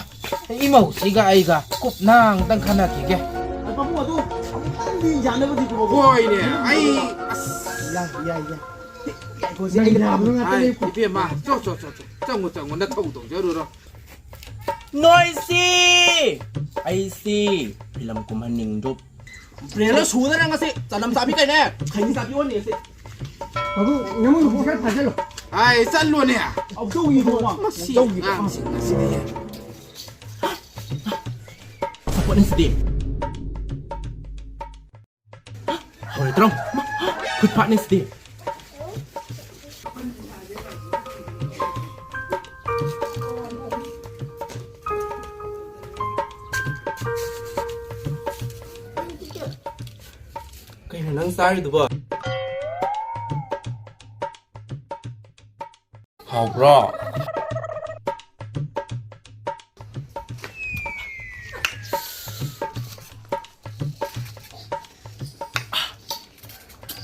ꯏꯃꯧꯁꯤꯒ ꯑꯩꯒ ꯀꯨꯞꯅ ꯑꯝꯇꯪ ꯈꯟꯅꯈꯤꯒꯦ꯫ ꯑꯗꯨ ꯄꯥꯕꯨꯡ ꯑꯗꯨ ꯑꯃꯨꯛꯇꯪ ꯄꯤ ꯌꯥꯅꯕꯗꯤ ꯀꯨꯝꯃꯣ꯫ ꯍꯣꯏꯅꯦ, ꯑꯩ, ꯑꯁ꯫ ꯌꯥꯏ, ꯌꯥꯏ, ꯌꯥꯏ꯫ ꯉꯥꯏꯈꯣ, ꯁꯤ ꯑꯩ ꯅꯪ ꯌꯥꯕꯗꯣ ꯉꯥꯛꯇꯅꯦ꯫ ꯑꯥꯏ, ꯏꯕꯦꯝꯃ, ꯆꯣ, ꯆꯣ, ꯆꯣ, ꯆꯣ, ꯆꯪꯉꯣ, ꯆꯪꯉꯣ, ꯅꯊꯧ ꯇꯧꯖꯔꯨꯔꯣ꯫ ꯅꯣꯏꯁꯤ! ꯑꯩꯁꯤ ꯐꯤꯂꯝ ꯀꯨꯝꯍꯟꯅꯤꯡꯗꯨ꯫ ꯕ꯭ꯔꯦꯟꯂ ꯁꯨꯗꯅ ꯉꯁꯤ ꯆꯅꯝ ꯆꯥꯕꯤ ꯀꯩꯅꯦ? ꯈꯩꯅꯤ ꯆꯥꯕꯤ ꯑꯣꯟꯅꯤ ꯉꯁꯤ꯫ ꯄꯥꯕꯨꯡ, ꯅꯃꯧ ꯅꯨꯄꯤ ꯈꯔ ꯐꯥꯖꯜꯂꯣ꯫ ꯑꯥꯏ, ꯆꯠꯂꯣꯅꯦ꯫ ꯑꯧ, ꯇꯧꯒꯤꯗꯣ꯫ ꯃꯁꯤ ꯇꯧꯒꯤꯗꯣ꯫ ꯑꯉꯥꯡꯁꯤꯡ ꯑꯁꯤꯗꯤ꯫ ꯁꯄꯣꯔꯠꯅꯦ ꯁꯤꯗꯤ꯫ ꯍꯧꯔꯦ, ꯇ꯭ꯔꯪ꯫ ꯈꯨꯠ ꯄꯥꯠꯅꯦ ꯁꯤꯗꯤ꯫ ꯀꯩꯅꯣ ꯅꯪ ꯆꯥꯔꯤꯗꯨꯕꯣ? ꯍꯥꯎꯕ꯭ꯔꯣ?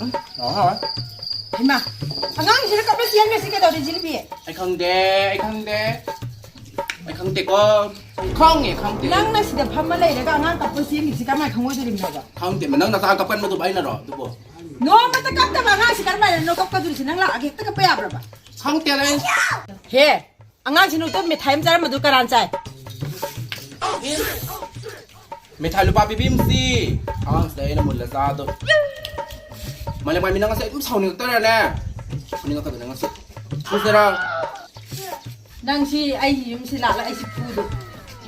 ꯎꯝ, ꯍꯥꯎꯋꯦ, ꯍꯥꯎꯋꯦ꯫ ꯍꯩꯃꯥ, ꯑꯉꯥꯡꯁꯤꯅ ꯀꯞꯅ ꯆꯦꯟꯈ꯭ꯔꯤꯁꯤ ꯀꯩꯗꯧꯔꯦ, ꯖꯤꯂꯤꯕꯤ? ꯑꯩ ꯈꯪꯗꯦ, ꯑꯩ ꯈꯪꯗꯦ꯫ ꯑꯩ ꯈꯪꯗꯦꯀꯣ꯫ ꯈꯪꯉꯦ, ꯈꯪꯗꯦ꯫ ꯅꯪꯅ ꯁꯤꯗ ꯐꯝꯃ ꯂꯩꯔꯒ ꯑꯉꯥꯡ ꯀꯞꯄ ꯆꯦꯟꯈꯤꯕꯁꯤ ꯀꯃꯥꯏꯅ ꯈꯪꯉꯣꯏꯗꯣꯔꯤꯕꯅꯣꯕ? ꯈꯪꯗꯦ, ꯅꯪ ꯅꯆꯥ ꯀꯞꯀꯟꯕꯗꯨꯕꯨ ꯑꯩꯅꯔꯣ ꯑꯗꯨꯕꯨ? ꯅꯣꯡꯃꯇ ꯀꯞꯇꯕ ꯑꯉꯥꯡꯁꯤ ꯀꯔꯝꯍꯥꯏꯅꯅꯣ ꯀꯞꯀꯗꯣꯔꯤꯁꯤ? ꯅꯪ ꯂꯥꯛꯑꯒ ꯍꯦꯛꯇ ꯀꯞꯄ ꯌꯥꯕ꯭ꯔꯕ? ꯈꯪꯗꯦꯗ ꯑꯩ꯫ ꯍꯦ, ꯑꯉꯥꯡꯁꯤ ꯅꯨꯃꯤꯠꯇ ꯃꯤꯊꯥꯏ ꯑꯃ ꯆꯥꯔꯝꯕꯗꯨ ꯀꯅꯥꯅ ꯆꯥꯏ? ꯃꯤꯊꯥꯏ ꯂꯨꯄꯥ ꯄꯤꯕꯤ ꯑꯃꯁꯤ ꯑꯉꯥꯡꯁꯤꯗ ꯑꯩꯅ ꯃꯨꯜꯂ ꯆꯥꯗꯣ꯫ ꯃꯥꯂꯦꯝꯉꯥꯟꯕꯤ, ꯅꯪ ꯉꯁꯤ ꯑꯗꯨꯝ ꯁꯥꯎꯅꯤꯡꯉꯛꯇꯣꯏꯔꯅꯦ? ꯐꯨꯅꯤꯡꯉꯛꯀꯗꯣꯏꯅꯦ ꯉꯁꯤ꯫ ꯐꯨꯁꯤꯔꯥ? ꯅꯪ ꯁꯤ ꯑꯩꯒꯤ ꯌꯨꯝꯁꯤ ꯂꯥꯛꯂ ꯑꯩꯁꯤ ꯐꯨꯗꯣ꯫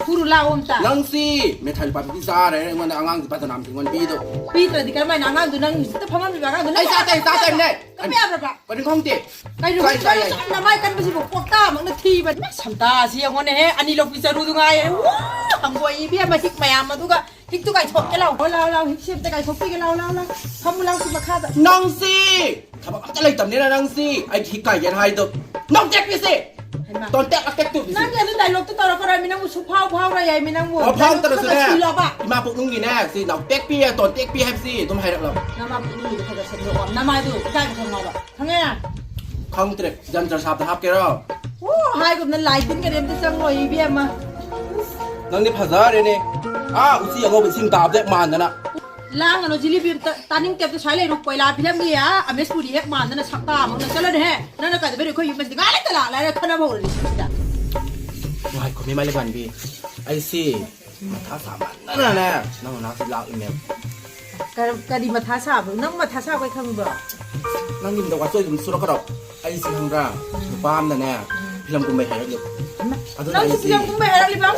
ꯐꯨꯔꯨ ꯂꯥꯛꯑꯣ ꯑꯝꯇ꯫ ꯅꯪ ꯁꯤ ꯃꯤꯊꯥꯏ ꯂꯨꯄꯥ ꯄꯤꯕꯤ ꯆꯥꯔꯦ, ꯑꯩꯉꯣꯟꯗ ꯑꯉꯥꯡꯁꯤ ꯕꯗꯅꯥꯝ ꯊꯤꯡꯉꯣꯟ ꯄꯤꯗꯣ꯫ ꯄꯤꯗ꯭ꯔꯗꯤ ꯀꯔꯝꯍꯥꯏꯅ ꯑꯉꯥꯡꯗꯣ ꯅꯪ ꯍꯧꯖꯤꯛꯇ ꯐꯝꯃꯝꯃꯤꯕ ꯑꯉꯥꯡꯗꯣ ꯅꯪ ꯑꯩ ꯆꯥꯗꯦ, ꯆꯥꯗꯦ, ꯆꯥꯗꯕꯅꯦ꯫ ꯀꯞꯄ ꯌꯥꯕ꯭ꯔꯕ? ꯀꯔꯤꯅꯣ ꯈꯪꯗꯦ꯫ ꯀꯩꯅꯣ ꯆꯥꯏ, ꯆꯥꯏ, ꯆꯥꯏ꯫ ꯅꯃꯥꯏ ꯀꯟꯕꯁꯤꯕꯨ ꯀꯣꯛꯇꯥ ꯑꯃꯛꯅ ꯊꯤꯕ꯫ ꯏꯃꯥ, ꯁꯝꯇꯥꯁꯤ ꯌꯦꯡꯉꯣꯅꯦꯍꯦ, ꯑꯅꯤ ꯂꯣꯛꯄꯤ ꯆꯔꯨꯗꯨ ꯉꯥꯏꯔꯦ꯫ ꯋꯥ! ꯍꯪꯒꯣꯏ ꯏꯕꯦꯝꯃ, ꯍꯤꯛ ꯃꯌꯥꯝ ꯑꯗꯨꯒ ꯍꯤꯛꯇꯨ ꯀꯥꯏꯊꯣꯛꯀꯦ ꯂꯥꯎ꯫ ꯍꯣ, ꯂꯥꯎ, ꯂꯥꯎ, ꯍꯤꯛꯁꯦ ꯑꯝꯇ ꯀꯥꯏꯊꯣꯛꯄꯤꯒꯦ ꯂꯥꯎ, ꯂꯥꯎ, ꯂꯥꯎ꯫ ꯐꯝꯃꯨ ꯂꯥꯎ, ꯁꯤ ꯃꯈꯥꯗ꯫ ꯅꯪꯁꯤ ꯊꯕꯛ ꯑꯝꯇ ꯂꯩꯇꯕꯅꯤꯅ ꯅꯪꯁꯤ ꯑꯩ ꯍꯤꯛ ꯀꯥꯏꯒꯦꯅ ꯍꯥꯏꯗꯣ꯫ ꯅꯧ ꯇꯦꯛꯄꯤꯁꯦ꯫ ꯍꯩꯃꯥ꯫ ꯇꯣꯟ ꯇꯦꯛ ꯑꯇꯦꯛ ꯇꯨꯕꯤꯁꯦ꯫ ꯅꯪꯒꯤ ꯑꯗꯨ ꯗꯥꯏꯂꯣꯛꯇꯨ ꯇꯧꯔꯛꯀꯅꯣ ꯃꯤ ꯅꯪꯕꯨ ꯁꯨꯛꯐꯥꯎ ꯐꯥꯎꯔꯣꯏ ꯍꯥꯏ ꯃꯤ ꯅꯪꯕꯨ꯫ ꯑꯣ, ꯗꯥꯏꯂꯣꯛꯇꯨ ꯐꯥꯎꯔꯛꯇ꯭ꯔꯁꯨꯅꯦ꯫ ꯈꯔ ꯁꯤꯜꯂꯣꯕ꯫ ꯏꯃꯥ ꯄꯣꯛꯅꯨꯡꯒꯤꯅꯦ ꯁꯤ ꯅꯧ ꯇꯦꯛꯄꯤ, ꯇꯣꯟ ꯇꯦꯛꯄꯤ ꯍꯥꯏꯕꯁꯤ ꯑꯗꯨꯝ ꯍꯥꯏꯔꯛꯂꯕ꯫ ꯅꯃꯥ ꯄꯣꯛꯅꯨꯡꯒꯤꯗꯣ ꯈꯔ ꯈꯔ ꯁꯦꯝꯗꯣꯛꯑꯣ꯫ ꯅꯃꯥꯏꯗꯨ ꯏꯀꯥꯏꯕ ꯈꯪꯉꯣꯕ꯫ ꯈꯪꯉꯦ? ꯈꯪꯗ꯭ꯔꯦ꯫ ꯖꯟꯇ꯭ꯔ ꯁꯥꯞꯇ ꯍꯥꯞꯀꯦꯔꯣ? ꯑꯣ, ꯍꯥꯏꯒꯨꯝꯅ ꯂꯥꯏ ꯇꯤꯟꯒꯗꯤ ꯑꯝꯇ ꯆꯪꯉꯣꯏ, ꯏꯕꯦꯝꯃ꯫ ꯅꯪꯗꯤ ꯐꯖꯔꯦꯅꯦ꯫ ꯑꯥ, ꯎꯆꯤ ꯑꯉꯧꯕ ꯏꯁꯤꯡ ꯇꯥꯕꯗ ꯍꯦꯛ ꯃꯥꯟꯗꯅ꯫ ꯂꯥꯡꯒꯅꯨ, ꯖꯤꯂꯤꯕꯤ ꯑꯝꯇ ꯇꯥꯅꯤꯡꯗꯦ꯫ ꯑꯝꯇ ꯁ꯭ꯋꯥꯏ ꯂꯩꯔꯨ꯫ ꯀꯣꯏꯂꯥ ꯐꯤꯂꯝꯒꯤ, ꯑꯥ, ꯑꯃꯦꯁ ꯄꯨꯔꯤ ꯍꯦꯛ ꯃꯥꯟꯗꯅ ꯁꯛꯇꯥ ꯑꯃꯒ ꯆꯠꯂꯅꯤꯍꯦ꯫ ꯅꯪꯅ ꯀꯩꯗꯧꯕꯩ ꯑꯩꯈꯣꯏ ꯌꯨꯝ ꯑꯁꯤꯗ ꯉꯥꯏ ꯂꯩꯇ ꯂꯥꯛ ꯂꯩꯔ ꯈꯠꯅꯕ ꯍꯧꯔꯅꯤ ꯁꯤꯗ꯫ ꯉꯥꯏꯈꯣ, ꯃꯤꯃꯥꯏ ꯂꯩꯕꯥꯟꯕꯤ꯫ ꯑꯩꯁꯤ ꯃꯊꯥ ꯁꯥꯃꯟꯗꯅꯅꯦ ꯅꯪ ꯅꯅꯥꯛꯁꯤ ꯂꯥꯛꯏꯅꯦ꯫ ꯀꯔ-, ꯀꯔꯤ ꯃꯊꯥ ꯁꯥꯕ꯭ꯔꯣ? ꯅꯪ ꯃꯊꯥ ꯁꯥꯕ ꯑꯩ ꯈꯪꯕ꯭ꯔꯣ? ꯅꯪꯒꯤ ꯃꯤꯗ ꯋꯥꯆꯣꯏ ꯑꯗꯨꯝ ꯁꯨꯔꯛꯀꯗꯧ꯫ ꯑꯩꯁꯤ ꯈꯪꯕ꯭ꯔꯥ? ꯅꯨꯄꯥ ꯑꯃꯅꯅꯦ ꯐꯤꯂꯝ ꯀꯨꯝꯕꯩ ꯍꯥꯏꯔꯛꯂꯦ꯫ ꯏꯃꯥ, ꯑꯗꯨꯅ ꯅꯪꯁꯨ ꯑꯩꯁꯤ ꯐꯤꯂꯝ ꯀꯨꯝꯕꯩ ꯍꯥꯏꯔꯛꯂꯤꯕ?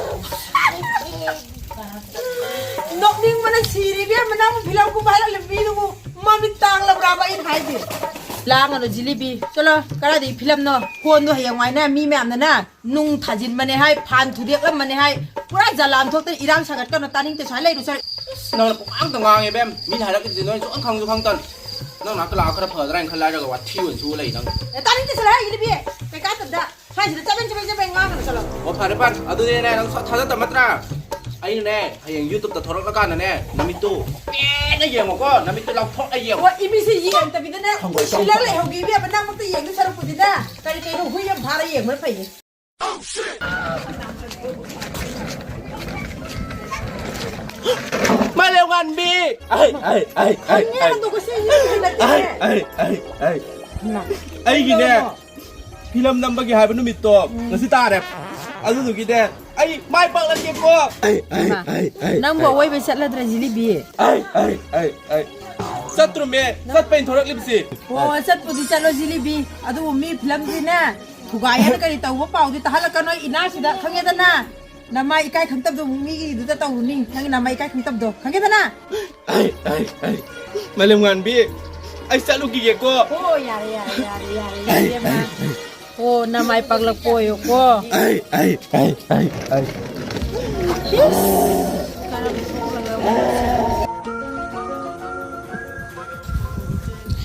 ꯅꯣꯛꯅꯤꯡꯕꯅ ꯁꯤꯔꯦ ꯏꯕꯦꯝꯃ, ꯅꯪ ꯐꯤꯂꯝ ꯀꯨꯝꯕ ꯍꯥꯏꯔꯛꯂꯤꯕ ꯃꯤꯗꯨꯕꯨ ꯃꯃꯤꯠ ꯇꯥꯡꯂꯕ꯭ꯔꯥꯕ ꯑꯩꯅ ꯍꯥꯏꯁꯦ? ꯂꯥꯡꯒꯅꯨ ꯖꯤꯂꯤꯕꯤ, ꯆꯠꯂꯣ, ꯀꯗꯥꯏꯗꯒꯤ ꯐꯤꯂꯝꯅꯣ? ꯐꯣꯟꯗꯣ ꯍꯌꯦꯡꯋꯥꯏꯅꯦ ꯃꯤ ꯃꯌꯥꯝꯅꯅꯦ ꯅꯨꯡ ꯊꯥꯖꯤꯟꯕꯅꯦ ꯍꯥꯏ, ꯐꯥꯟ ꯊꯨꯗꯦꯛꯂꯝꯕꯅꯦ ꯍꯥꯏ, ꯄꯨꯔꯥ ꯖꯂꯥꯟ ꯊꯣꯛꯇꯅ ꯏꯔꯥꯡ ꯁꯥꯒꯠꯀꯅꯨ, ꯇꯥꯅꯤꯡꯗꯦ, ꯁ꯭ꯋꯥꯏ ꯂꯩꯔꯨ ꯁ꯭ꯋꯥꯏ꯫ ꯑꯁ, ꯅꯪꯅ ꯄꯨꯡꯉꯥꯡꯗ ꯉꯥꯡꯉꯦ ꯏꯕꯦꯝ, ꯃꯤꯅ ꯍꯥꯏꯔꯛꯏꯁꯦ ꯅꯣꯏ ꯁꯨꯡꯈꯪ ꯈꯪꯁꯨ ꯈꯪꯗꯅ꯫ ꯅꯪ ꯅꯥꯛꯇ ꯂꯥꯛꯑ ꯈꯔ ꯐꯗ꯭ꯔꯥ ꯍꯥꯏꯅ ꯈꯜꯂꯦ ꯍꯥꯏꯔꯒ ꯋꯥꯊꯤ ꯑꯣꯏꯅ ꯁꯨ ꯂꯩ ꯅꯪ꯫ ꯑꯦ, ꯇꯥꯅꯤꯡꯗꯦ, ꯆꯠꯂꯣ ꯍꯥꯏ, ꯏꯕꯤ, ꯀꯩꯀꯥꯟꯗꯕꯗ꯫ ꯁ꯭ꯋꯥꯏꯁꯤꯗ ꯆꯕꯦꯡ ꯆꯕꯦꯡ ꯆꯕꯦꯡ ꯉꯥꯡꯒꯅꯨ, ꯆꯠꯂꯣ꯫ ꯑꯣ, ꯐꯔꯦ, ꯐꯔꯦ꯫ ꯑꯗꯨꯗꯤꯅꯦ, ꯅꯪ ꯁꯨꯛꯊꯥ ꯊꯥꯖꯗꯕ ꯅꯠꯇ꯭ꯔꯥ? ꯑꯩꯅꯅꯦ, ꯍꯌꯦꯡ YouTube-ꯇ ꯊꯣꯛꯂꯛꯂꯀꯥꯟꯗꯅꯦ, ꯅꯃꯤꯠꯇꯨ ꯄꯦꯟꯅ ꯌꯦꯡꯉꯣꯀꯣ, ꯅꯃꯤꯠꯇꯨ ꯂꯥꯎꯊꯣꯛꯅ ꯌꯦꯡꯉꯣ꯫ ꯑꯣ, ꯏꯃꯤꯁꯤ ꯌꯦꯡꯗꯕꯤꯗꯅꯦ, ꯍꯪꯒꯣꯏ ꯎꯏꯁꯤꯜꯂ ꯆꯪꯉꯣ꯫ ꯂꯩꯍꯧꯒꯦ ꯏꯕꯦꯝꯃ, ꯅꯪꯃꯛꯇ ꯌꯦꯡꯗꯣꯏ ꯁꯔꯨꯛꯄꯨꯗꯤꯅꯦ, ꯀꯔꯤ ꯀꯩꯅꯣ ꯍꯨꯏ ꯑꯃ ꯐꯥꯔ ꯌꯦꯡꯕꯅ ꯐꯩꯌꯦ꯫ ꯃꯥꯂꯦꯝꯉꯥꯟꯕꯤ! ꯑꯩ, ꯑꯩ, ꯑꯩ, ꯑꯩ, ꯈꯪꯉꯦ, ꯑꯩ꯫ ꯑꯗꯨꯒ ꯁꯤ ꯌꯦꯡꯕ ꯅꯠꯇꯦ꯫ ꯑꯩ, ꯑꯩ, ꯑꯩ, ꯑꯩ꯫ ꯏꯃꯥ꯫ ꯑꯩꯒꯤꯅꯦ, ꯀꯩꯗꯧꯔꯕꯣ? ꯐꯤꯂꯝ ꯅꯝꯕꯒꯤ ꯍꯥꯏꯕ ꯅꯨꯃꯤꯠꯇꯣ ꯎꯝ꯫ ꯉꯁꯤ ꯇꯥꯔꯦ꯫ ꯑꯗꯨꯗꯨꯒꯤꯅꯦ ꯑꯩ ꯃꯥꯏ ꯄꯥꯛꯂꯛꯀꯦꯀꯣ꯫ ꯑꯩ, ꯑꯩ, ꯏꯃꯥ, ꯑꯩ, ꯑꯩ, ꯅꯪꯕꯨ ꯑꯩ꯫ ꯑꯋꯣꯏꯕ ꯆꯠꯂꯗ꯭ꯔꯥ ꯖꯤꯂꯤꯕꯤ? ꯑꯩ, ꯑꯩ, ꯑꯩ, ꯑꯩ꯫ ꯆꯠꯇ꯭ꯔꯨꯃꯦ, ꯆꯠꯄꯩꯅ ꯊꯣꯔꯛꯂꯤꯕꯁꯤ꯫ ꯑꯣ, ꯆꯠꯄꯨꯗꯤ ꯆꯠꯂꯣ ꯖꯤꯂꯤꯕꯤ, ꯑꯗꯨꯕꯨ ꯃꯤ ꯐꯤꯂꯝꯁꯤꯅꯦ ꯊꯨꯒꯥꯏ ꯍꯥꯏꯅ ꯀꯔꯤ ꯇꯧꯕ ꯄꯥꯎꯗꯤ ꯇꯥꯍꯜꯂꯛꯀꯅꯣ ꯏꯅꯥꯁꯤꯗ, ꯈꯪꯉꯦꯗꯅ? ꯅꯃꯥꯏ ꯏꯀꯥꯏ ꯈꯪꯗꯕꯗꯣ ꯑꯃꯨꯛ ꯃꯤꯒꯤꯗꯨꯗ ꯇꯧꯔꯨꯅꯤ, ꯅꯪꯒꯤ ꯅꯃꯥꯏ ꯏꯀꯥꯏ ꯈꯪꯗꯕꯗꯣ, ꯈꯪꯉꯦꯗꯅ? ꯑꯩ, ꯑꯩ, ꯑꯩ꯫ ꯃꯥꯂꯦꯝꯉꯥꯟꯕꯤ, ꯑꯩ ꯆꯠꯂꯨꯈꯤꯒꯦꯀꯣ꯫ ꯑꯣ, ꯌꯥꯔꯦ, ꯌꯥꯔꯦ, ꯌꯥꯔꯦ, ꯌꯥꯔꯦ, ꯑꯩ, ꯏꯕꯦꯝꯃ꯫ ꯑꯩ, ꯑꯩ꯫ ꯑꯣ, ꯅꯃꯥꯏ ꯄꯥꯛꯂꯛꯄ ꯑꯣꯏꯌꯨꯀꯣ꯫ ꯑꯩ, ꯑꯩ, ꯑꯩ, ꯑꯩ, ꯑꯩ꯫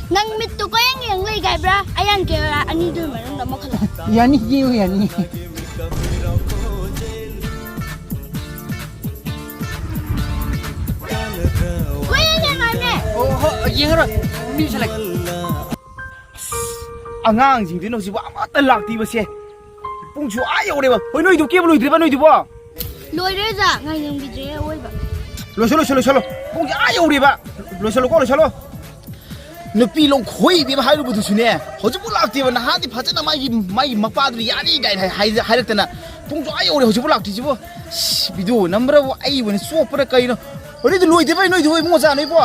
ꯅꯪ ꯃꯤꯠꯇꯨ ꯀꯣꯌꯦꯡ ꯌꯦꯡ ꯂꯩꯒꯥꯏꯕ꯭ꯔꯥ? ꯑꯌꯥꯡ ꯀꯦꯔꯥ ꯑꯅꯤꯗꯨꯒꯤ ꯃꯅꯨꯡꯗ ꯑꯃ ꯈꯜꯂꯣ꯫ ꯌꯥꯅꯤ, ꯌꯦꯡꯉꯨ ꯌꯥꯅꯤ꯫ ꯀꯣꯌꯦꯡ ꯌꯦꯡꯉꯥꯏꯃꯦ꯫ ꯑꯣ, ꯍꯣ, ꯌꯦꯡꯉꯔꯣꯏ꯫ ꯃꯤ ꯁꯦꯂꯦꯛ꯫ ꯑꯁ, ꯑꯉꯥꯡꯁꯤꯡꯗꯨꯅ ꯍꯧꯖꯤꯛ ꯑꯃꯠꯇ ꯂꯥꯛꯇ꯭ꯔꯤꯕꯁꯦ꯫ ꯄꯨꯡꯁꯨ ꯑꯥ ꯌꯧꯔꯦꯕ꯫ ꯍꯣꯏ, ꯅꯣꯏꯗꯨ ꯀꯦꯕ ꯂꯣꯏꯗ꯭ꯔꯤꯕ ꯅꯣꯏꯗꯨꯕꯣ? ꯂꯣꯏꯔꯦ ꯑꯣꯖꯥ, ꯉꯥꯏꯅꯤꯡꯕꯤꯗ꯭ꯔꯦ ꯑꯋꯣꯏꯕ꯫ ꯂꯣꯏꯁꯜꯂꯣ, ꯂꯣꯏꯁꯜꯂꯣ, ꯂꯣꯏꯁꯜꯂꯣ꯫ ꯄꯨꯡꯁꯦ ꯑꯥ ꯌꯧꯔꯦꯕ꯫ ꯂꯣꯏꯁꯜꯂꯣꯀꯣ, ꯂꯣꯏꯁꯜꯂꯣ꯫ ꯅꯨꯄꯤ ꯂꯣꯡꯈꯣꯏꯕꯤ ꯑꯃ ꯍꯥꯏꯔꯨꯕꯗꯨꯁꯨꯅꯦ, ꯍꯧꯖꯤꯛꯄꯨ ꯂꯥꯛꯇꯦꯕ꯫ ꯅꯍꯥꯟꯗꯤ ꯐꯖꯅ ꯃꯥꯒꯤ, ꯃꯥꯒꯤ ꯃꯄꯥꯗꯨꯅ ꯌꯥꯅꯤ ꯀꯥꯏꯅ ꯍꯥꯏ-, ꯍꯥꯏ-, ꯍꯥꯏꯔꯛꯇꯅ ꯄꯨꯡꯁꯨ ꯑꯥ ꯌꯧꯔꯦ, ꯍꯧꯖꯤꯛꯄꯨ ꯂꯥꯛꯇ꯭ꯔꯤꯁꯤꯕꯣ꯫ ꯁꯤ video ꯅꯝꯕ꯭ꯔꯕꯨ ꯑꯩꯕꯨꯅ ꯆꯣꯞꯄ꯭ꯔꯥ ꯀꯩꯅꯣ? ꯋꯥꯔꯤꯗꯨ ꯂꯣꯏꯗ꯭ꯔꯤꯕꯩ ꯅꯣꯏꯗꯨꯕꯨ ꯏꯕꯨꯡꯉꯣ ꯆꯥ ꯅꯣꯏꯕꯣ?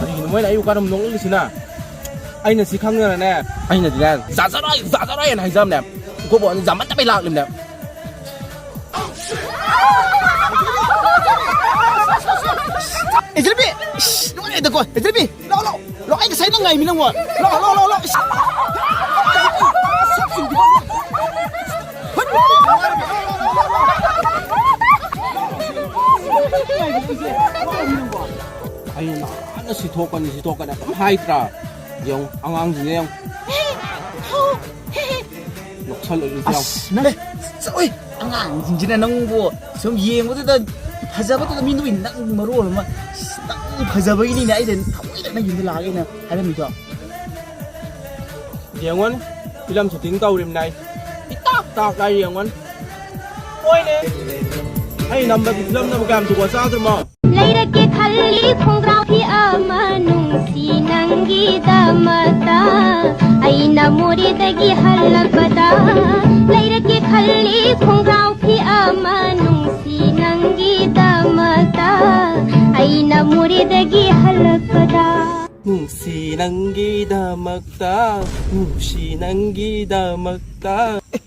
ꯀꯔꯤꯒꯤꯅꯣ ꯃꯣꯏꯅ ꯑꯩꯕꯨ ꯀꯔꯝ ꯅꯣꯛꯅꯤꯡꯉꯤꯁꯤꯅ? ꯑꯩꯅ ꯁꯤ ꯈꯪꯗꯅꯅꯦ, ꯑꯩꯅꯗꯤꯅꯦ, "ꯖꯥꯖꯔꯣꯏ, ꯖꯥꯖꯔꯣꯏ" ꯍꯥꯏꯅ ꯍꯥꯏꯖꯕꯅꯦ꯫ ꯏꯀꯣꯕꯣꯛ ꯑꯅꯤ ꯖꯥꯃꯟꯗꯕꯩ ꯂꯥꯛꯂꯤꯕꯅꯦ꯫ ꯑꯦꯖꯦꯜꯕꯤ! ꯏꯁ, ꯂꯣꯏꯔꯦꯗꯀꯣ, ꯑꯦꯖꯦꯜꯕꯤ! ꯂꯥꯛꯑꯣ, ꯂꯥꯛꯑꯣ! ꯂꯥꯛꯑꯣ, ꯑꯩ ꯉꯁꯥꯏ ꯅꯪ ꯉꯥꯏꯃꯤ ꯅꯪꯕꯣ! ꯂꯥꯛꯑꯣ, ꯂꯥꯛꯑꯣ, ꯂꯥꯛꯑꯣ, ꯂꯥꯛꯑꯣ! ꯏꯁ! ꯑꯩꯅ ꯅꯍꯥꯟꯅ ꯁꯤ ꯊꯣꯛꯀꯅꯤ, ꯁꯤ ꯊꯣꯛꯀꯅꯤ ꯑꯗꯨꯝ ꯍꯥꯏꯗ꯭ꯔꯥ? ꯌꯦꯡꯉꯨ, ꯑꯉꯥꯡꯁꯤꯡꯁꯦ ꯌꯦꯡꯉꯨ꯫ ꯅꯣꯛꯁꯜꯂꯛꯏꯁꯦ ꯌꯦꯡꯉꯨ꯫ ꯑꯁ, ꯅꯪ, ꯆꯠꯂꯣꯍꯦ! ꯑꯉꯥꯡꯁꯤꯡꯁꯤꯅ ꯅꯪꯕꯨ ꯁꯨꯝ ꯌꯦꯡꯕꯗꯨꯗ ꯐꯖꯕꯗꯨꯗ ꯃꯤ ꯅꯣꯏ ꯅꯪ ꯃꯔꯣꯜ ꯑꯃ, ꯑꯁ, ꯅꯪ ꯐꯖꯕꯒꯤꯅꯤꯅꯦ ꯑꯩꯅ ꯊꯑꯣꯏꯅ ꯅꯪ ꯌꯨꯝꯗ ꯂꯥꯛꯑꯒ ꯑꯩꯅ ꯍꯥꯏꯔꯝꯃꯤꯗꯣ꯫ ꯌꯦꯡꯉꯣꯅꯦ, film shooting ꯇꯧꯔꯤꯕꯅꯦ ꯑꯩ꯫ ꯏꯇꯥꯛ ꯇꯥꯛ ꯂꯥꯏ ꯌꯦꯡꯉꯣꯅꯦ꯫ ꯍꯣꯏꯅꯦ, ꯑꯩ ꯅꯝꯕꯒꯤ film ꯅꯕꯨ ꯀꯌꯥꯝ ꯖꯨꯒꯣꯠ ꯆꯥꯗ꯭ꯔꯃꯣ? ꯂꯩꯔꯛꯀꯦ ꯈꯜꯂꯤ ꯈꯣꯡꯒ꯭ꯔꯥꯎ ꯐꯤ ꯑꯃ ꯅꯨꯡꯁꯤ ꯅꯪꯒꯤꯗꯃꯛꯇ꯫ ꯑꯩꯅ ꯃꯣꯔꯦꯗꯒꯤ ꯍꯜꯂꯛꯄꯗ ꯂꯩꯔꯛꯀꯦ ꯈꯜꯂꯤ ꯈꯣꯡꯒ꯭ꯔꯥꯎ ꯐꯤ ꯑꯃ ꯅꯨꯡꯁꯤ ꯅꯪꯒꯤꯗꯃꯛꯇ꯫ ꯑꯩꯅ ꯃꯣꯔꯦꯗꯒꯤ ꯍꯜꯂꯛꯄꯗ꯫ ꯅꯨꯡꯁꯤ ꯅꯪꯒꯤꯗꯃꯛꯇ, ꯅꯨꯡꯁꯤ ꯅꯪꯒꯤꯗꯃꯛꯇ꯫ ꯑꯦ,